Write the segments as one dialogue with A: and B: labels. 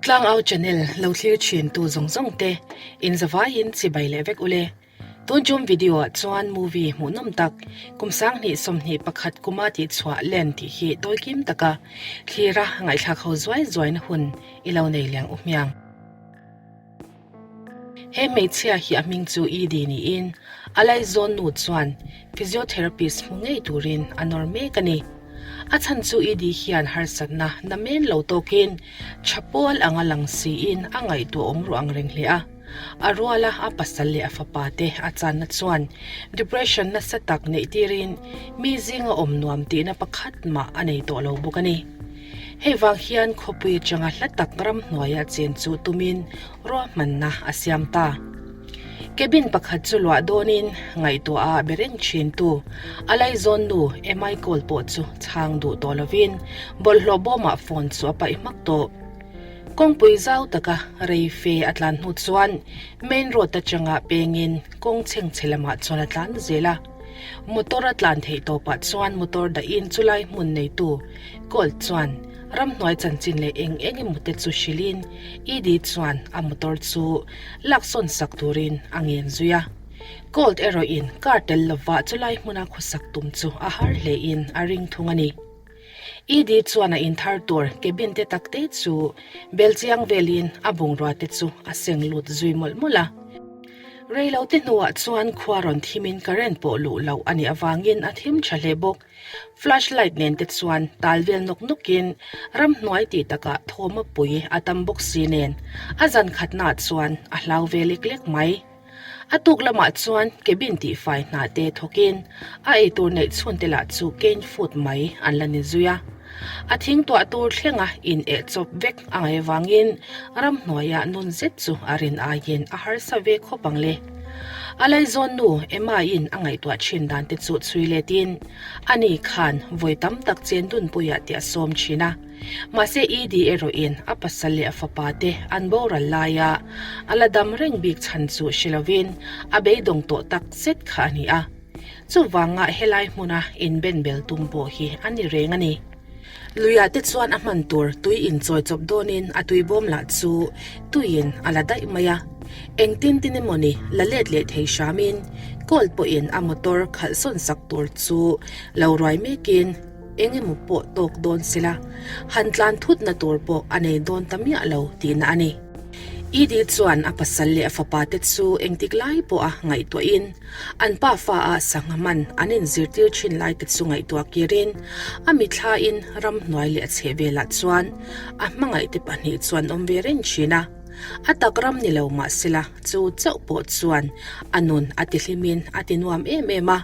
A: Tlangau channel lo thlir thin tu zawng zawng te in zavaiin chibai leh vek ule. Tun tum video ah chuan movie hmuhnawm tak kum 2021 kuma tihchhuah len tih hi tawikim taka thlira ngaihthlak ho zuai zuaina hun i lo nei liang u hmiang. He hmeichhia hi a hming chu Edie niin a laizawn nu chuan physiotherapist hmu ngei turin a nawr mek a ni. A chhan chu Edie hian harsatna namen lo tawkin tha pawl anga lang siin a ngaihtuah awm ruah ang reng hle a. A ruala a pasal leh a fapa te a channa chuan depression nasa tak neih tirin mi zinga awm nuam tihna pakhat mah a nei tawh lo bawk a ni. Hei vang hian khawpui atanga hla tak ramhnuaia chen chu tumin ruahmanna a siam ta. Cabin pakhat chu luah dawnin ngaihtuah a be reng thin tu a laizawn nu Emai call pawh chu chhang duh tawh lovin bawlhhlawh bawmah phone chu a paih hmak tawh. Kawngpui zau taka rei fe a tlan hnu chuan main road atanga pengin kawng chhengchhe lamah chuan a tlan zel a. Motor a tlan theih tawpah chuan motor dahin chulai hmun neitu Colt chuan ramhnuai chanchin leh eng eng emaw te chu hrilhin Edie chuan a motor chu laksawn sak turin a ngen zui a. Colt erawhin car tel lova chulai hmuna khawsak tum chu a har hlein a ring thung a ni. Edie chuan a inthar tur cabin te tak te chu bel chiang velin a bungrua te chu a seng lut zui mawlh mawlh a. Reilo te hnuah chuan khua rawn thimin current pawh luh loh a nih avangin a thim tha hle bawk. Flash light nen te chuan tal vel nawk nawkin ramhnuai tih takah thawm a pui a tam bawk si nen a zan khatnaah chuan a hlau ve lek lek mai. A tuk lamah chuan cabin tihfai hna te thawkin a eitur neih chhun te lah chu cane food mai an la ni zui a. A thing tuah tur thlenga in eh chawp vek a ngaih avangin ramhnuaiah nun zet chu a rin aiin a harsa ve khawp ang le. A laizawn nu Emma-in a ngaihtuah thin dan te chu chhui letin ani khan vawi tam tak chen dunpuiah tih a sawm thin a. Mahse Edie erawhin a pasal leh a fapa te an boral laia a la dam reng bik chhan chu hre lovin a beidawng tawh tak zet kha a ni a. Chuvanga helai hmuna inbenbel tum pawh hi a ni reng a ni. Luiah te chuan a hman tur tui inchawi chawp dawnin a tuibawm lah chu tuiin a la daih mai a. Engtin tin emawni la let leh thei hramin Colt pawhin a motor khalh sawn sak tur chu lo ruai mekin, Eng emaw pawh tawk dawn sela, han tlan thutna tur pawh a nei dawn ta miah lo tihna a ni. Edie chuan a pasal leh a fapa te chu engtik lai pawha ngaihtuahin an pa fa a sangha man an inzirtir thin lai te chu ngaihtuah kirin a mithlain ramhnuai leh a chhehvelah chuan a hmangaihte pahnih chuan awm ve reng thin a. A tak ram ni lo mahsela chu chauh pawh chuan a nun a tihlimin a tinuam em em a.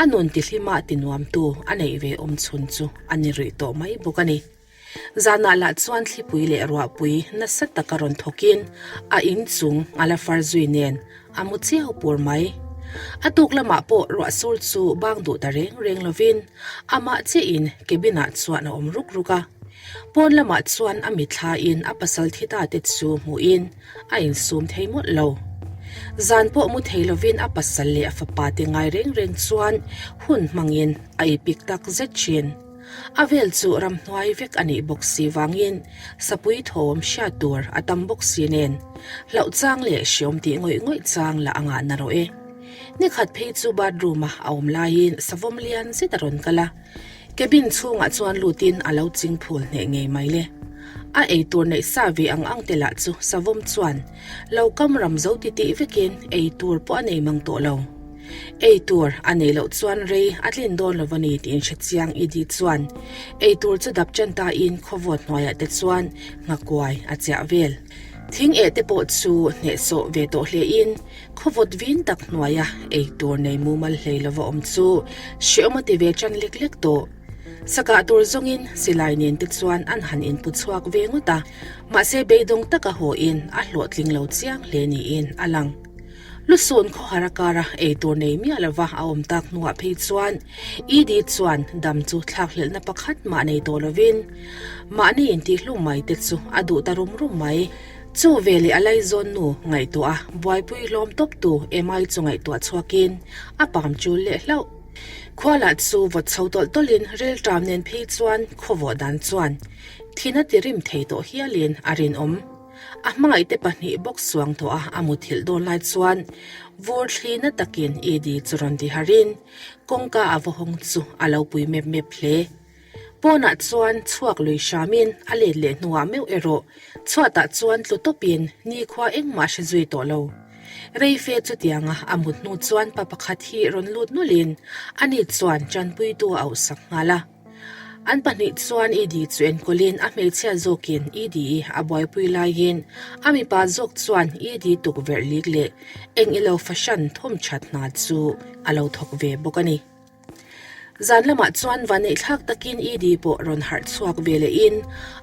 A: A nun tihlima tinuamtu a neih ve awm chhun chu a ni rih tawh mai bawk a ni. Zanah lah chuan thlipui leh ruahpui nasa taka rawn thawkin a in chung a la far zui nen a mu chiau pur mai. A tuk lamah pawh ruah sur chu bang duh ta reng reng lovin amah chiahin cabin ah chuan a awm ruk ruk a. Pawn lamah chuan a mithlain a pasal thi ta te chu hmuhin a insum thei mawlh lo. Zan pawh mu thei lovin a pasal leh a fapa te ngai reng reng chuan hun hmangin a ipik tak zet thin. A vel chu ramhnuai vek a nih bawk si vangin sapui thawm hriat tur a tam bawk si nen hlauh chang leh hriawm tih ngawih ngawih chang lah a ngah na rawh e. Nikhat phei chu bathroom a a awm laiin savawm lian zet a rawn kal a. Cabin chhungah chuan lutin a lo ching phul hneh ngei mai le. A eitur neih sa ve ang ang te lah chu savawm chuan lo kam ram zo ti tih vekin eitur pawh a nei mang tawh lo. Eitur a nei loh chuan rei a tlin dawn lo a ni tiin hre chiang Edie chuan eitur chu dap ṭan tain khawvawt hnuaiah te chuan nghakuai a chiah vel. Thing eh te pawh chu hnehsawh ve tawh hlein Khawvawt vin tak hnuaia ei tur nei mumal hlei lova awm chu hrehawm a ti ve ṭan lek lek tawh. Sakah tur zawngin silai nen te chuan an han inpu chhuak ve ngawt a, mahse beidawng taka hawiin a hlawhtling lo chiang hle niin a lang. Lusun khawhar a kara ei tur nei miah lova a awm tak hnuah phei chuan Edie chuan dam chu thlakhlelhna pakhat mah nei tawh lovin mahni intihhlum mai te chu a duh ta rum rum mai. Chu veleh a laizawn nu ngaihtuah a buaipui hlawm tawp tu Emai chu ngaihtuah chhuakin a pam chul leh hlauh. Khua lah chu vawt chho tawlh tawlhin rilṭam nen phei chuan khaw vawh dan chuan. Thin a ti rim thei tawh hialin a rinawm. A hmangaihte pahnih bawk suang tawh a a muthilh dawn lai chuan vur thli na takin Edi chu rawn ti harin kawngka a va hawng chu a lo pui mep mep hle. Pawnah chuan chhuak lui hramin a let leh hnuah meuh erawh chhuatah chuan tlu tawpin nikhua engmah hre zui tawh lo. Reife chutianga a mut hnu chuan pa pakhat hi rawn lut nawlhin ani chuan tanpuitu a auhsak nghal a. An pahnih chuan Edi chu enkawlin a hmeichhia zawkin Edi a buaipui laiin a mipa zawk chuan Edi tukverh lik leh eng ilo fahran thawm that hna chu a lo thawk ve bawk a ni. Zan lamah chuan vaneihthlak takin Edi pawh rawn harh chhuak ve lehin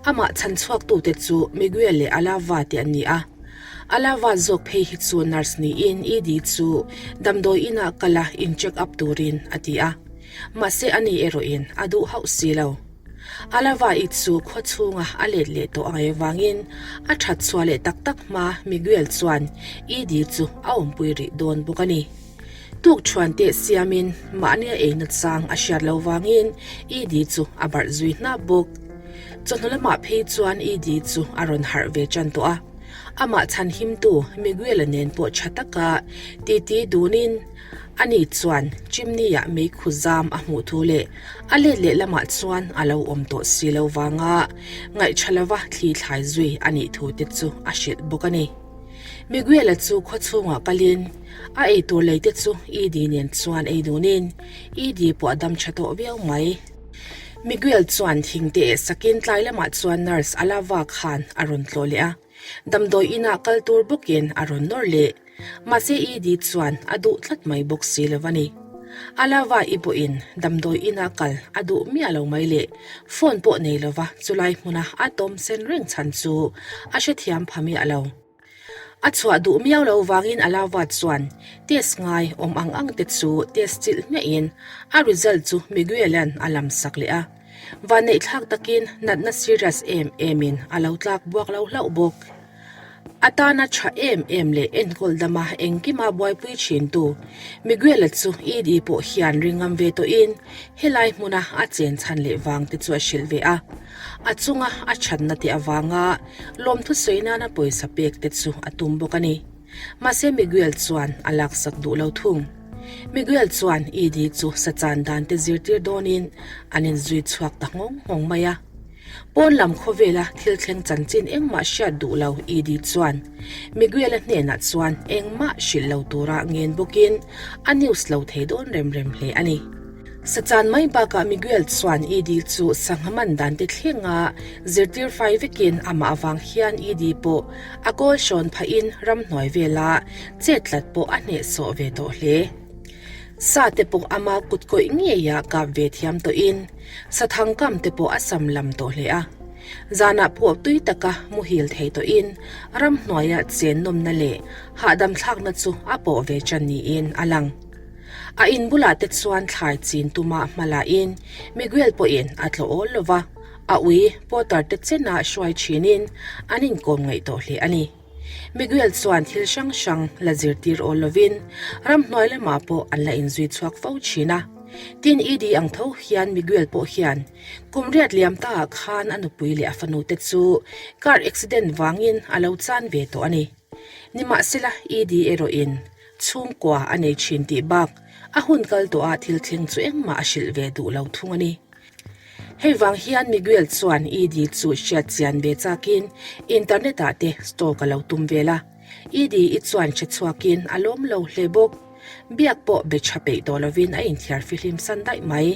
A: amah chhan chhuaktute chu Miguel leh Alava te an ni a. Alava zawk phei hi chu nurse niin Edi chu damdawi inah kala in check up turin a ti a. Mahse ani erawhin a duh hauh si lo. Alava-i chu khaw chhunga a let leh tawh angai avangin a that chhuah leh tak tak hma Miguel chuan Edi chu a awmpui rih dawn bawk a ni. Tuk thuan teh siamin mahnia eina chang a hriat lo vangin Edi chu a barh zui hnap bawk. Chawhnu lamah phei chuan Edi chu a rawn harh ve tan tawh a. Amah chhan himtu Miguel-a nen pawh tha taka titi dunin, Ani chuan chimney-ah meikhu zam a hmuh thu leh a let leh lamah chuan a lo awm tawh si lo vanga ngaihṭha lova thli thlai zui a nih thu te chu a hrilh bawk a ni. Miguel-a chu khaw chhungah kalin a eitur lei te chu Edi nen chuan ei dunin Edi pawh a dam ṭha tawh viau mai. Miguel chuan thingte eh sakin tlai lamah chuan nurse Alava khan a rawn tlawh leh a, damdawi inah kal tur bawkin a rawn nawr leh. Mahse Edi chuan a duh tlat mai bawk si lo a ni. Alava i pawhin damdawi ina kal a duh miah lo mai le, phone pawh nei lova chulai hmuna a tawm sen reng chhan chu a hrethiam pha miah lo. A chhuah duh miau lo vangin Alava chuan test ngai awm ang ang te chu test chilh hmiahin a result chu Miguel-a'n a lam sak leh a. Vanneihthlak takin natna serious em emin a lo tlak buak lo hlauh bawk. A tana tha em em leh enkawl dama engkima buaipui thintu Miguel-a chu Ed-i pawh hian ring ngam ve tawhin helai hmuna a chen chhan leh vang te chu a hrilh ve a. A chunga a thatna te avanga lawmthu sawi nana pawisa pek te chu a tum bawk a ni. Mahse Miguel chuan a laksak duh lo thung. Miguel chuan Ed-i chu sachan dan te zirtir dawnin an inzui chhuak ta nghawng nghawng mai a. Pawn lam khawvela thil thleng chanchin engmah hriat duh lo Edi chuan Miguel-a hnenah chuan engmah hrilh lo tura ngen bawkin a news lo thei dawn rem rem hle a ni. Sachan mai bakah Miguel chuan Edi chu sangha man dan te thlenga zirtir fai vekin amah avang hian Edi pawh a kawl hrawn phahin ramhnuai vela chet tlat pawh a hnehsawh ve tawh hle. Sa te pawh ama kut kawih ngeia kap ve thiam tawhin Sathang kam te pawh a sam lam tawh hle a. Zanah pawh tui taka muhil thei tawhin ramhnuaia chen nawmna leh hahdam thlakna chu a pawh ve ṭan niin a lang. A in bulah te chuan thlai chin tuma hma lahin Miguel pawhin a tlawh awl lo va, a ui Potter te chena hruai ṭhinin an inkawm ngaih tawh hle a ni. Miguel chuan thil hrang hrang la zirtir awl lovin ramhnuai lamah pawh an la inzui chhuak fo thin a. Tin, Edi ang tho hian Miguel pawh hian kum riat liam taah khan a nupui leh a fanu te chu car accident vangin a lo chan ve tawh a ni. Nimahsela, Edi erawhin chhungkua a nei thin tih bak a hun kal tawhah thil thleng chu engmah a hrilh ve duh lo thung a ni. Hei vang hian Miguel chuan Edi chu hriat chian ve chakin internet ah te stock a lo tum vel a. Edi i chuan hre chhuakin a lawm lo hle bawk. Biak pawh be tha peih tawh lovin a inthiar fihlim san daih mai.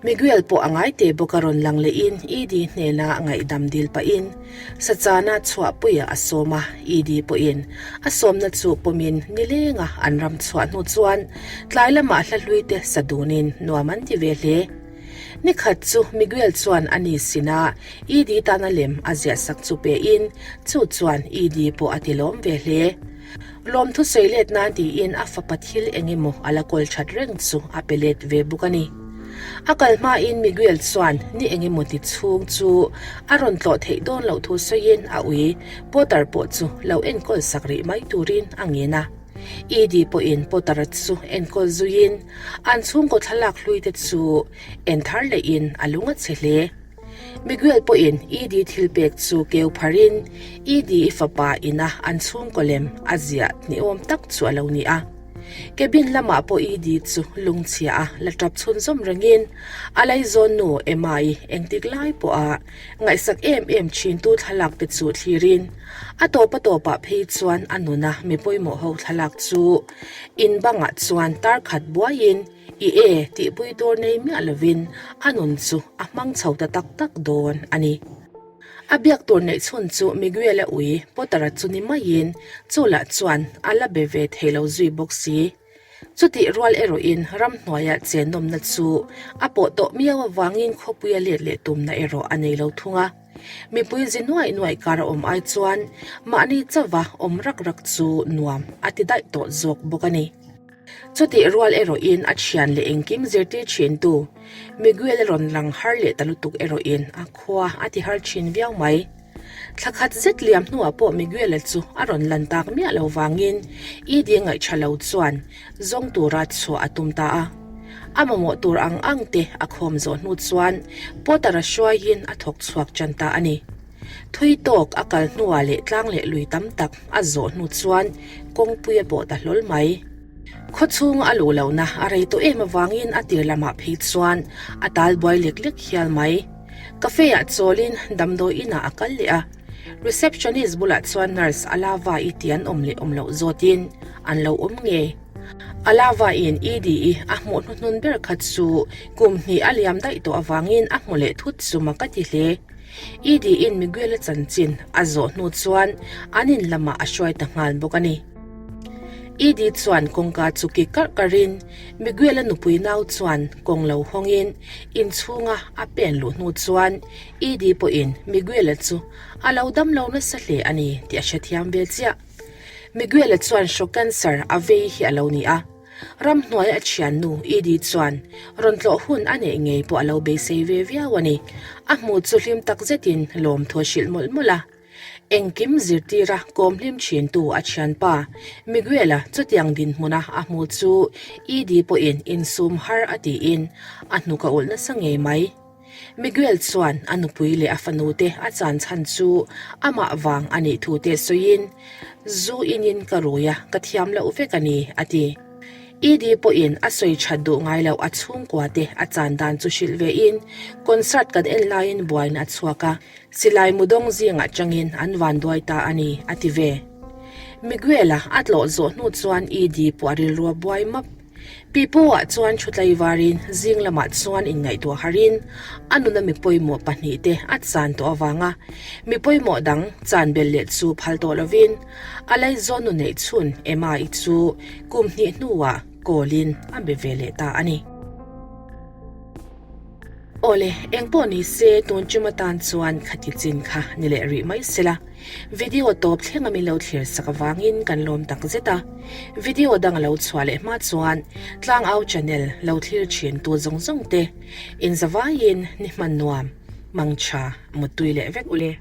A: Miguel pawh a ngai te bawk a rawn lang lehin Edi hnena ngaihdam dil pahin Sachana chhuahpuia a sawm a, Edi pawhin a sawmna chu pawmin nilenga an ram chhuah hnu chuan tlai lamah hla hlui te sa dunin nuam an ti ve hle. Nikhat chu Miguel chuan a ni sinah Edi tana lem a ziah sak chu pein chu chuan Edi pawh a ti lawm ve hle. Lawmthu sawi let nan tiin a fapa thil eng emaw a la kawl that reng chu a pe let ve bawk a ni. A kal hmain Miguel chuan ni eng emaw ti chhung chu a rawn tlawh theih dawn loh thu sawiin a ui Potter pawh chu lo enkawl sak rih mai turin a ngen a. Edi pawhin Potter-a chu enkawl zuiin an chhungkaw thlalak hlui te chu en thar lehin a lung a chhe hle. Miguel pawhin Edie thil pek chu keu pharin Edie-i fapa ina an chhungkaw lem a ziah niawm tak chu a lo ni a. Cabin lamah pawh Edie chu lungchhia a la tap chhunzawm rengin a laizawn nu Emma-i engtik lai pawha ngaihsak em em thintu thlalak te chu thlirin a tawp a tawpah phei chuan a nuna mi pawimawh ho thlalak chu in bangah chuan tar khat buaiin I e tihpui tur nei miah lovin a nun chu a hmang chho ta tak tak dawn a ni. A biak tur neih chhun chu Miguel-a ui Potter-a chu ni maiin chu lah chuan a la be ve thei lo zui bawk si. Chutih rual erawhin ramhnuaia chenawmna chu a pawh tawh miau avangin khawpuia let leh tumna erawh a nei lo thung a. Mipui zi nuaih nuaih kar a awm ai chuan mahni chauva awm rak rak chu nuam a ti daih tawh zawk bawk a ni. Chutih rual erawhin a thian leh engkim zirtir thintu Miguel a rawn lang har leh ta lutuk erawhin a khua a ti har thin viau mai. Thla khat zet liam hnuah pawh Miguel-a chu a rawn lan tak miah lo vangin Edie ngaihṭha lo chuan zawng tura chhuah a tum ta a. A mamawh tur ang ang te a khawm zawh hnu chuan Potter-a hruaiin a thawk chhuak ṭan ta a ni. Thui tawk a kal hnuah leh tlang leh lui tam tak a zawh hnu chuan kawngpui a pawh ta hlawl mai. Khaw chhunga a luh lohna a rei tawh em avangin a tir lamah phei chuan a tal buai lek lek hial mai. Cafe ah chawlin damdawi inah a kal leh a, receptionist bulah chuan nurse a la va i ti an awm leh awm loh zawtin an lo awm ngei. A la va in ED-i a hmuh hnuhnun ber kha chu kum hnih a liam daih tawh avangin a hmu leh thut chu mak a ti hle. ED-in Miguel-a chanchin a zawh hnu chuan an in lamah a hruai ta nghal bawk a ni. ED chuan kawngka chu ki karh karhin Miguel-a nupui nau chuan kawng lo hawngin inchhunga a pen luh hnu chuan ED pawhin Miguel-a chu a lo dam lo nasa hle a ni tih a hrethiam ve chiah. Miguel-a chuan hraw cancer a vei hi a lo ni a. Ramhnuaia a thiannu Edie chuan rawn tlawh hun a neih ngei pawh a lo beisei ve viau a ni. A hmu chu hlim tak zetin lawmthu a hrilh mawlh mawlh a. Engkim zirtira kawm hlim thintu a thianpa Miguel-a chutiang dinhmuna a hmu chu Edie pawhin insum har a tiin a hnuk a ulh nasa ngei mai. Miguel chuan a nupui leh a fanu te a chan chhan chu amah vang a nih thu te sawiin, Zu inin ka rui a, ka thiam loh vek a ni, a ti. ED pawhin a sawi that duh ngai loh a chhungkua te a chan dan chu hrilh vein, Concert kan en laiin buaina a chhuak a, silai mu dawng zingah changin an vanduai ta a ni, a ti ve. Miguel-a a tlawh zawh hnu chuan ED pawh a rilru a buai map. Pipu-ah chuan thu tlaivarin zing lamah chuan inngaihtuah harin a nuna mi pawimawh pahnihte a chan tawh avanga mi pawimawh dang chan belh leh chu phal tawh lovin a laizawn nu neih chhun Emma-i chu kum hnih hnuah call-in a be ve leh ta a ni. Awle, engpawh ni se tun tum atan chuan khati chin kha ni leh rih mai sela. Video tawp thleng a min lo thlir sak avangin kan lawm tak zet a. Video dang a lo chhuah leh hma chuan Tlangau channel lo thlir thin tu zawng zawng te inzavaiin ni hman nuam, mangtha, muttui leh vek ule.